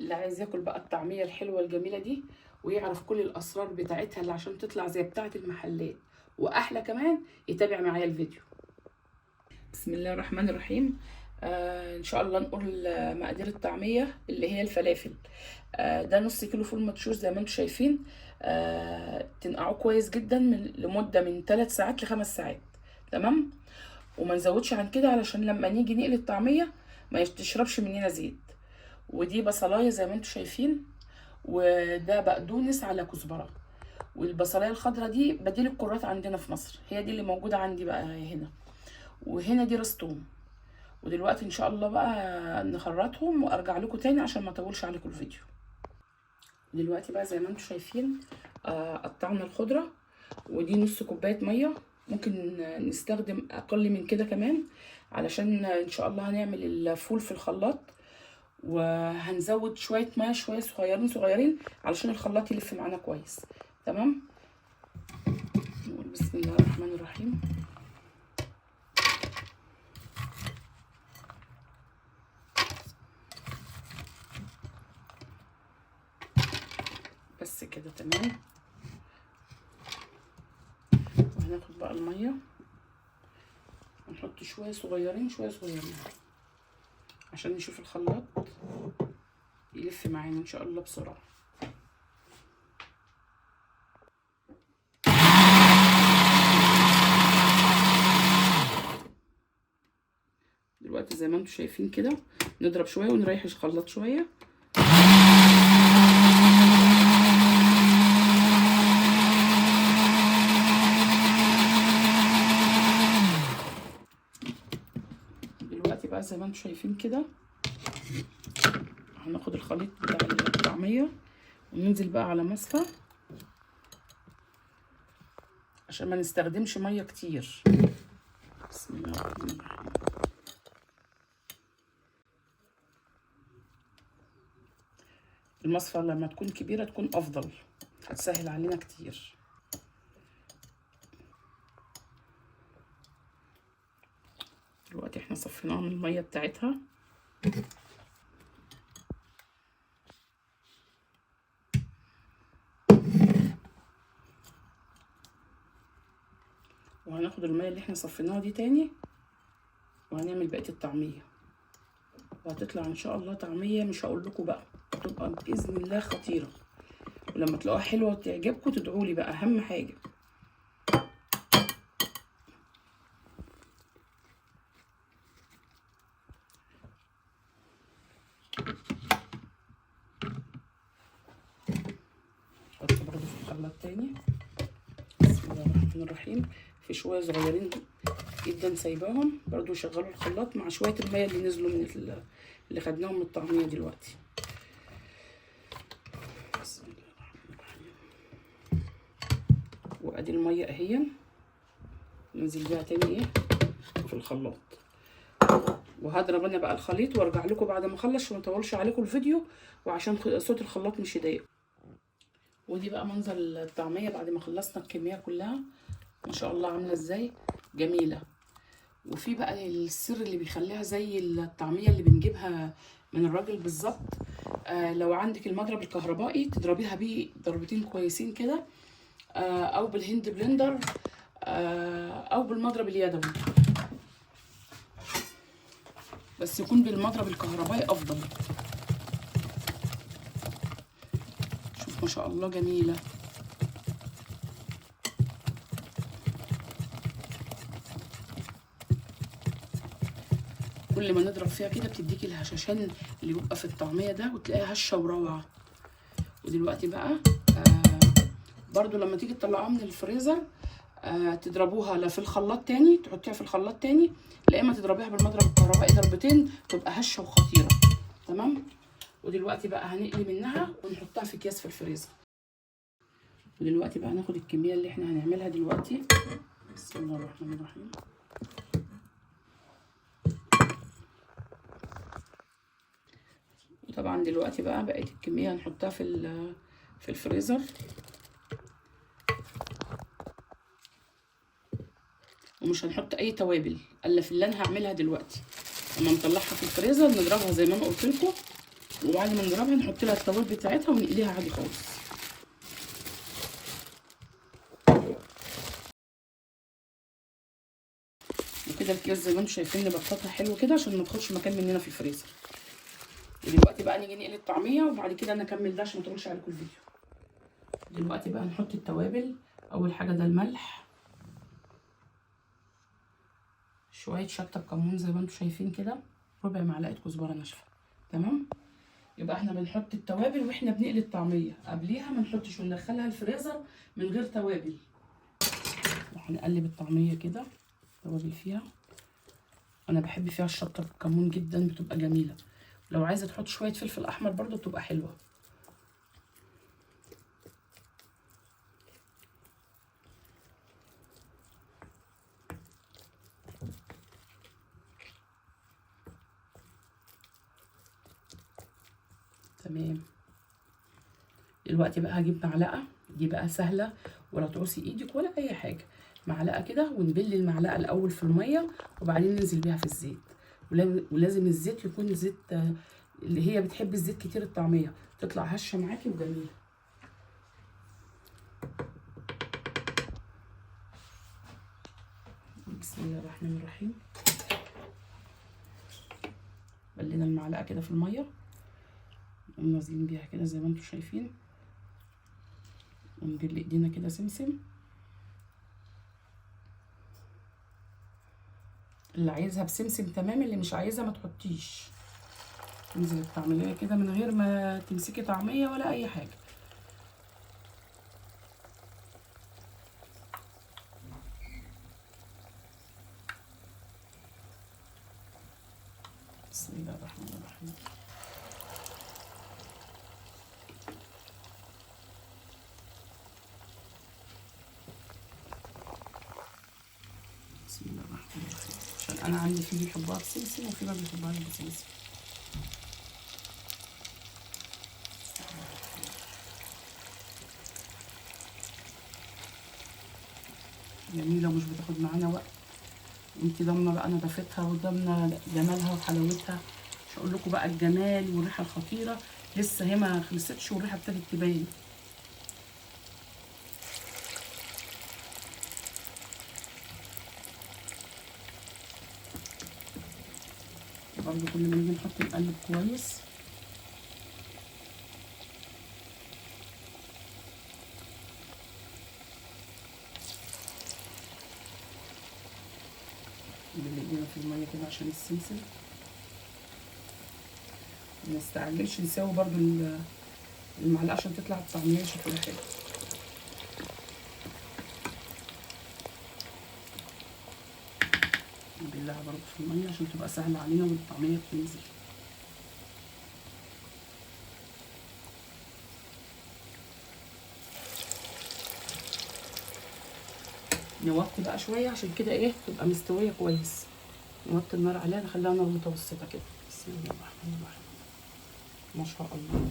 اللي عايز ياكل بقى الطعمية الحلوة الجميلة دي ويعرف كل الاسرار بتاعتها اللي عشان تطلع زي بتاعه المحلات واحلى كمان، يتابع معايا الفيديو. بسم الله الرحمن الرحيم. ان شاء الله نقول مقادير الطعمية اللي هي الفلافل. ده نص كيلو فول مدشوش زي ما انتم شايفين. تنقعوه كويس جدا من لمدة من 3 ساعات ل5 ساعات، تمام؟ وما نزودش عن كده علشان لما نيجي نقلي الطعمية ما تشربش مننا زيت. ودي بصلايه زي ما انتم شايفين، وده بقدونس على كزبره، والبصلايه الخضراء دي بديل الكرات عندنا في مصر، هي دي اللي موجودة عندي بقى هنا. وهنا دي راس توم. ودلوقتي ان شاء الله بقى نخرطهم وارجع لكم تاني عشان ما اطولش عليكم الفيديو. دلوقتي بقى زي ما انتم شايفين قطعنا الخضرة، ودي نص كوباية مية، ممكن نستخدم اقل من كده كمان علشان ان شاء الله هنعمل الفول في الخلاط، وهنزود شوية مية شوية صغيرين صغيرين علشان الخلاط يلف معانا كويس، تمام؟ نقول بسم الله الرحمن الرحيم. بس كده تمام. وهناخد بقى المية ونحط شوية صغيرين شوية صغيرين عشان نشوف الخلاط يلف معانا ان شاء الله بسرعة. دلوقتي زي ما انتم شايفين كده نضرب شوية ونريح الخلاط شوية. دلوقتي بقى زي ما انتم شايفين كده هناخد الخليط بتاع الطعمية وننزل بقى على مصفى عشان ما نستخدمش مية كتير. بسم الله الرحمن الرحيم. المصفى لما تكون كبيرة تكون افضل، هتسهل علينا كتير. دلوقتي احنا صفيناها من المية بتاعتها. وهناخد المية اللي احنا صفيناها دي تاني وهنعمل بقية الطعمية، وهتطلع ان شاء الله طعميه مش هقول لكم بقى، هتبقى باذن الله خطيرة. ولما تلاقوها حلوة وتعجبكم تدعوا لي بقى، اهم حاجة. نحط برضو في الخلاط تاني. بسم الله الرحمن الرحيم. في شوية صغيرين جدا سايباهم برضو، شغلوا الخلاط مع شوية المية اللي نزلوا من اللي خدناهم من الطعمية دلوقتي. بسم الله الرحمن الرحيم. وادي المية اهي، ننزل بيها تاني ايه في الخلاط. وهضرب انا بقى الخليط وارجع لكم بعد ما اخلص عشان ما اطولش عليكم الفيديو وعشان صوت الخلاط مش يضايق. ودي بقى منظر الطعمية بعد ما خلصنا الكمية كلها، ما شاء الله عامله ازاي، جميلة. وفي بقى السر اللي بيخليها زي الطعمية اللي بنجيبها من الراجل بالظبط. لو عندك المضرب الكهربائي تضربيها بيه ضربتين كويسين كده، او بال hand blender، او بالمضرب اليدوي، بس يكون بالمضرب الكهربائي افضل. شوف ما شاء الله جميلة. كل ما نضرب فيها كده بتديكي الهشاشان اللي بيبقى في الطعمية ده، وتلاقيها هشه وروعه. ودلوقتي بقى برضو لما تيجي تطلعوها من الفريزر تضربوها لا في الخلاط تاني، تحطيها في الخلاط تاني، لا اما تضربيها بالمضرب الكهربائي ضربتين تبقى هشه وخطيرة، تمام؟ ودلوقتي بقى هنقلي منها ونحطها في اكياس في الفريزر. ودلوقتي بقى هناخد الكمية اللي احنا هنعملها دلوقتي. بسم الله الرحمن الرحيم. وطبعا دلوقتي بقى بقية الكمية هنحطها في الفريزر. ومش هنحط اي توابل الا في اللي انا هعملها دلوقتي. لما نطلعها في الفريزر نضربها زي ما انا قلت لكم، وبعد ما نضربها نحط لها التوابل بتاعتها ونقليها عادي خالص. وكده الكيس زي ما انتم شايفين نبططها حلو كده عشان ما تاخدش مكان مننا في الفريزر. ودلوقتي بقى نيجي نقلي الطعمية، وبعد كده انا اكمل ده عشان ما اطولش عليكم الفيديو. دلوقتي بقى نحط التوابل. اول حاجة ده الملح، شوية شطه بكمون زي ما انتم شايفين كده، ربع معلقه كزبره ناشفة. تمام، يبقى احنا بنحط التوابل واحنا بنقلي الطعمية، قبليها ما نحطش وندخلها الفريزر من غير توابل. وهنقلب الطعمية كده التوابل فيها. انا بحب فيها الشطه بالكمون جدا، بتبقى جميلة. لو عايزه تحط شوية فلفل احمر برضو بتبقى حلوة. تمام. دلوقتي بقى هجيب معلقه، دي بقى سهلة ولا تعوصي ايدك ولا اي حاجة. معلقه كده ونبل المعلقة الاول في المية وبعدين ننزل بيها في الزيت. ولازم الزيت يكون زيت اللي هي بتحب الزيت كتير، الطعمية تطلع هشه معاكي وجميلة. بسم الله الرحمن الرحيم. بلينا المعلقة كده في المية ونازلين بيها كده زي ما انتم شايفين، ونبل ايدينا كده سمسم. اللي عايزها بسمسم تمام، اللي مش عايزها ما تحطيش. تنزل الطعمية كده من غير ما تمسكي طعميه ولا اي حاجة. بسم الله الرحمن الرحيم. بسم الله الرحمن الرحيم. عشان انا عندي في بيحبوها بسمسم وفي ما بيحبوهاش بسمسم. جميلة ومش بتاخد معانا وقت. انتي ضامنه بقى نظافتها وضامنه جمالها وحلاوتها. مش هقول لكم بقى الجمال والريحه الخطيرة، لسه هي ما خلصتش والريحه ابتدت تبان. برضو كل ما نيجي نحط نقلب كويس. بنلاقينا في المية كده عشان السمسم. ما نستعجلش، نساوي برضو المعلقة عشان تطلع الطعمية شكلها حلو. نبلها برضو في المية عشان تبقى سهلة علينا والطعميه بتنزل. نوطي بقى شوية عشان كده ايه تبقى مستوية كويس. نوطي النار عليها، نخليها نار متوسطه كده. بسم الله الرحمن الرحيم. ما شاء الله،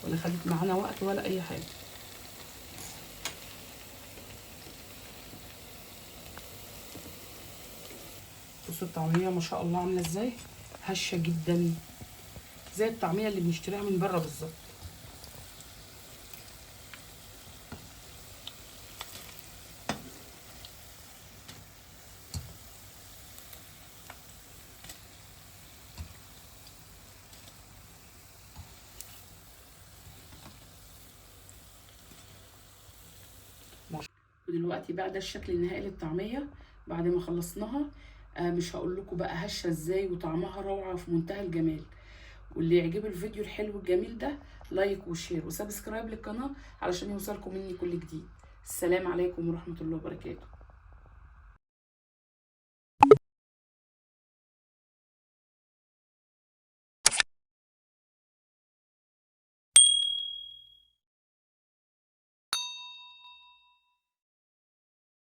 ولا خدت معانا وقت ولا اي حاجة. بصوا الطعمية ما شاء الله عامله ازاي، هشه جدا زي الطعمية اللي بنشتريها من بره بالظبط. ودلوقتي بقى ده الشكل النهائي للطعميه بعد ما خلصناها. مش هقول لكم بقى هشه ازاي وطعمها روعه في منتهى الجمال. واللي يعجبه الفيديو الحلو الجميل ده like و share و subscribe للقناة علشان يوصلكم مني كل جديد. السلام عليكم ورحمة الله وبركاته.